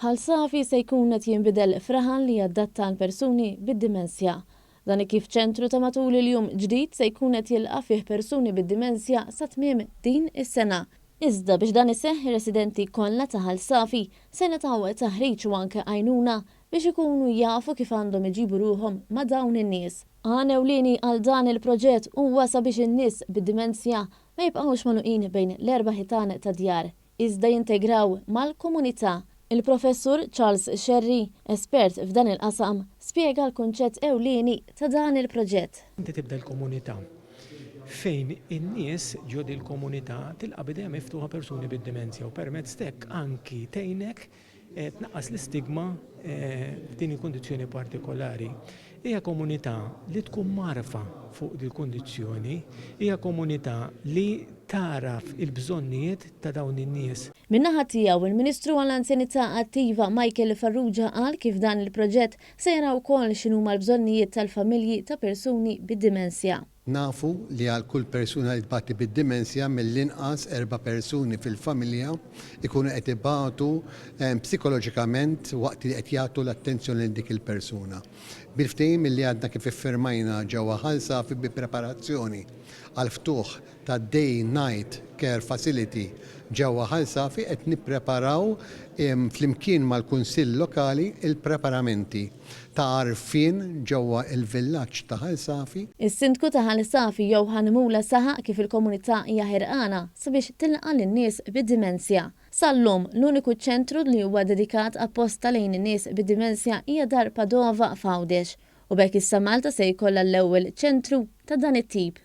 Ħal Safi se jkun qed jinbidel f'raħal li jadatta għal persuni bid-dimensja. Dan hekk kif ċentru ta' matul il-jum ġdid se jkun qed jilqa' fih persuni bid-dimensja sa tmiem din is-sena. Iżda biex dan iseħħ ir-residenti kollha ta' Ħal Safi se jingħataw taħriġ u anke għajnuna biex ikunu jafu kif għandhom iġibu ruħhom ma' dawn in-nies. Għan ewlieni għal dan il-proġett huwa sabiex in-nies bid-dimensja ma jibqgħux magħluqin bejn l-erba' ħitan tad-djar, iżda jintegraw mal-komunità. Il-Professur Charles Scerri, espert f'dan il-qasam, spjega l-kunċett ewlieni ta' dan il-proġett. Inti tibda l-komunità fejn in-nies ġo dil-komunità tilqa' b'idejha miftuħa persuni bid-dimenzja u permezz t'hekk anki tgħinek tnaqqas l-istigma f'din il-kundizzjoni partikolari. Hija komunità li tkun mgħarrfa fuq dil-kundizzjoni, hija komunità li tagħraf il-bżonnijiet ta' dawn in-nies. Min-naħa tiegħu, il-Ministru għall-Anzjanità Attiva Michael Farrugia qal kif dan il-proġett se jara wkoll x'inhuma l-bżonnijiet tal-familji ta' persuni bid-dimensja. Nafu li għal kull persuna li tbati bid-dimensja mill-inqas erba' persuni fil-familja jkunu qed ibatu psikoloġikament waqt li qed jagħtu l-attenzjoni lil dik il-persuna. Bil-ftehim li għadna kif iffirmajna ġewwa Ħal Safi bi preparazzjoni għall-ftuħ ta' Day Night Care Facility ġewwa Ħal Safi qed nippreparaw flimkien mal-Kunsill Lokali l-preparamenti ta' għarfien ġewwa l-villaġġ ta' Ħal Safi. Is-Sindku ta' Ħal Safi Johan Mula saħaq kif il-komunità hija ħerqana sabiex tilqa' lin-nies bid-dimensja. Sal-lum, l-uniku ċentru li huwa dedikat apposta lejn in-nies bid-dimensja hija Dar Padova f'Għawdex u b'hekk issa Malta se jkollha l-ewwel ċentru ta' dan it-tip.